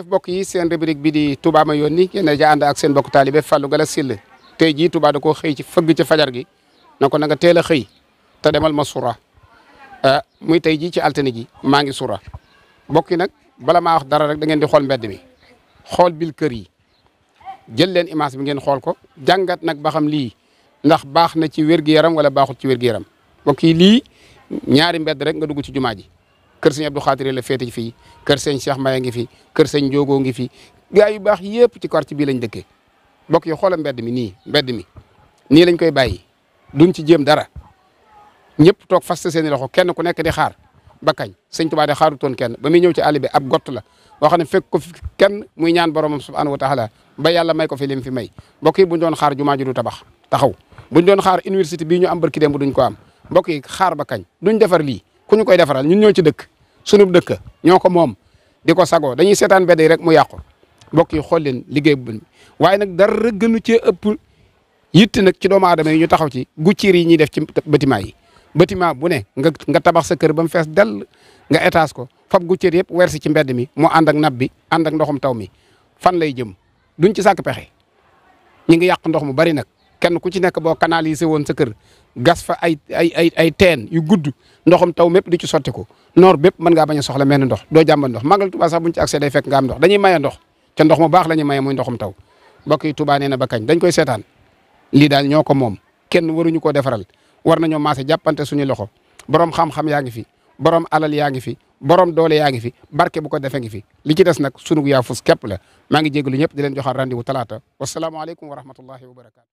mbokk yi seen rubrique bi di Touba ma yónni ngeen ja ànd ak seen mbokk taalibe Fallou Galass Syll tey jii Touba da koo xëy ci fëgg ci fajar gi na ko na nga teel a xëy te demal ma sura muy tey jii ci altine ji maa ngi sura mbokk yi nag bala maa wax dara rek da ngeen di xool mbedd mi xool bil kër yi jël leen image bi ngeen xool ko jàngat nag ba xam lii ndax baax na ci wér-gu-yaram wala baaxut ci wér-gu-yaram mbokk yi lii ñaari mbedd rek nga dugg ci jumaa ji kër sëñ Abdou Khadir la féete fii kër sëñ Cheikh Maye ngi fi kër sëñ Ndiogoo ngi fi gaa yu baax yëpp ci quartier bii lañ dëkkee mbokk yi xoolal mbedd mi nii lañ koy bàyyi duñ ci jéem dara ñëpp toog fas seen i loxo kenn ku nekk di xaar ba kañ sëñ Tuubaa de xaarutoon kenn ba muy ñëw ci àll bi ab gott la boo xam ne fekk ko fi kenn muy ñaan boromam subhanahu wa taala ba yàlla may ko fi lim fi may mbokk yi buñ doon xaar jumaa ji du taxaw buñ doon xaar université bii ñu am barki démb duñ ko am mbokk yi xaar ba kañ duñ defar lii ku ñu koy defaral ñun ñoo ci dëkk sunub dëkk ñoo ko moom di ko sagoo dañuy seetaan mbedd yi rek mu yàqu mbokk yi xool leen liggéey bu waaye nag dara gënu cee ëpp yitte nag ci doomu aadama yi ñu taxaw ci guccir yi ñuy def ci bâtiment yi bâtiment bu ne nga tabax sa kër ba mu fees dell nga étage ko fab guccir yëpp wersi ci mbedd mi mu ànd ak nab bi ànd ak ndoxum taw mi fan lay jëm duñ ci sàkk pexe ñi ngi yàq ndox mu bari nag kenn ku ci nekk boo canalisé woon sa kër gas fa ay teen yu gudd ndoxum taw mépp di ci sotti ko noor bépp mën ngaa bañ a soxla menn ndox doo jàmbat ndox Magal Touba sax buñ ci accès day fekk nga am ndox dañuy maye ndox ca ndox mu baax la ñuy maye muy ndoxum taw mbokk yi Touba nee na ba kañ dañ koy seetaan lii daal ñoo ko moom kenn waruñu koo defaral war nañoo maase jàppante suñu loxo borom xam-xam yaa ngi fi borom alal yaa ngi fi borom doole yaa ngi fi barke bu ko defee ngi fi li ci des nag sunu yaafus képp la maa ngi jégalu ñëpp di leen joxaat rendez-vous talaata wasalaamaaleykum wa rahmatullahi wa barakaatu.